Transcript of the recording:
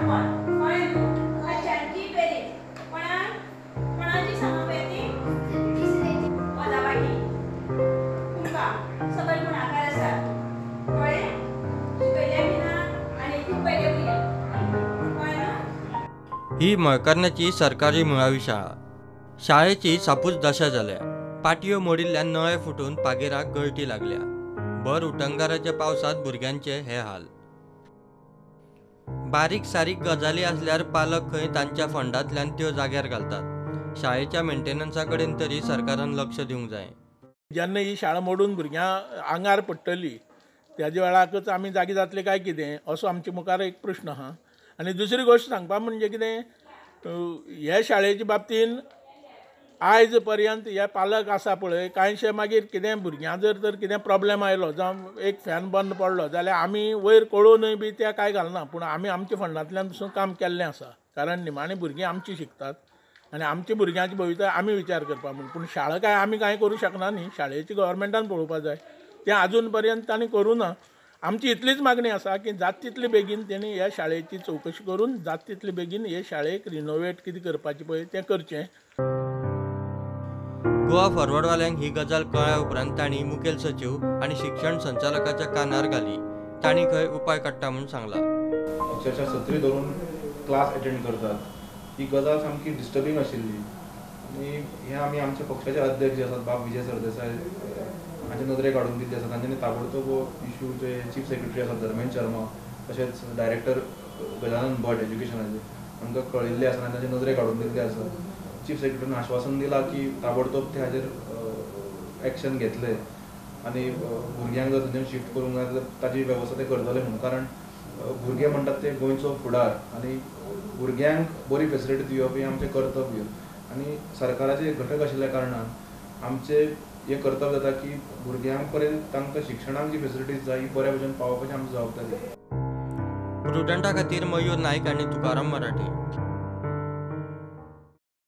आठवण कळ्ळें न्हू. तांची बेरीज कोणाक कोणाची सांगप ती वजाबाकी तुमकां सगळे गुणाकार आसा कळ्ळें. शिकयलें बी ना आनी खूब पयले भुरग्यांक कळ्ळें न्हू. ही मळकर्ण्याची सरकारी मुळावी शाळा. शाळेची सापूच दशा जाल्या. पाटयो मोडिल्ल्यान नळे फुटून पागेराक गळटी लागल्या. भर उटंगाराच्या पावसांत भुरग्यांचे हे हाल. बारीक सारीक गजाली आसल्यार पालक खंय तांच्या फंडांतल्यान त्यो जाग्यार घालतात. शाळेच्या मेंटेनन्सा कडेन तरी सरकारान लक्ष दिवंक जाय. जेन्ना ही शाळा मोडून भुरग्यां आंगार पडटली त्याच्या वेळाकच आमी जागे जातले काय कितें असो आमच्या मुखार एक प्रश्न आहा. आनी दुसरी गोश्ट सांगपा म्हणजे कितें, हे शाळेच्या बाबतीन आयज पर्यंत हे पालक आसा पळय कांयशे मागीर कितें भुरग्यां जर तर कितें प्रॉब्लेम आयलो जावं एक फॅन बंद पडलो जाल्यार आमी वयर कळोवनय बी त्या कांय घालना, पूण आमी आमच्या फंडांतल्यान पसून काम केल्लें आसा. कारण निमाणी भुरगीं आमची शिकतात आनी आमच्या भुरग्यांचे भवितव्य आमी विचार करपा म्हूण. पूण शाळा काय आमी कांय करूं शकना न्ही, शाळेची गव्हर्मेंटान पळोवपा जाय, तें आजून पर्यंत तांणी करूं ना. आमची इतलीच मागणी आसा की जात तितले बेगीन तेणी ह्या शाळेची चवकशी करून जात तितले बेगीन हे शाळेक रिनोवेट कितें करपाचें पळय तें करचें. गोवा फॉरवर्डवाल्यांक ही गजाल कळ्ळ्या उपरांत तांणी मुखेल सचीव आनी शिक्षण संचालकाच्या कानार घाली. तांणी खंय उपाय काडटा म्हूण सांगला. अक्षरशः सत्री धरून क्लास अटेंड करतात ही गजाल सामकी डिस्टर्बिंग आशिल्ली. आनी हें आमी आमच्या पक्षाचे अध्यक्ष जे आसात बाब विजय सरदेसाय हांचे नदरेक हाडून दिल्ली आसा. तांच्यांनी ताबडतोब हो इशू जे चीफ सेक्रेटरी आसात धर्मेंद्र शर्मा तशेंच डायरेक्टर गजानन भट एज्युकेशनाचे आमकां कळिल्ले आसा आनी तांचे नदरेक हाडून दिल्ले आसा. चीफ सेक्रेटरीन आश्वासन दिलां की ताबडतोब ते हाजेर एक्शन घेतले आनी भुरग्यांक जर थंयच्यान शिफ्ट करूंक जाय जाल्यार ताची वेवस्था ते करतले म्हणून. कारण भुरगे म्हणटात ते गोंयचो फुडार आनी भुरग्यांक बरी फेसिलिटी दिवप हें आमचें कर्तव्य आनी सरकाराचें घटक आशिल्ल्या कारणान आमचें हें कर्तव्य जाता की भुरग्यां पर्यंत तांकां शिक्षणाक जी फेसिलिटीज जाय ही बऱ्या भशेन पावोवपाची आमची जबाबदारी. प्रुडंटा खातीर मयूर नायक आनी तुकाराम मराठे.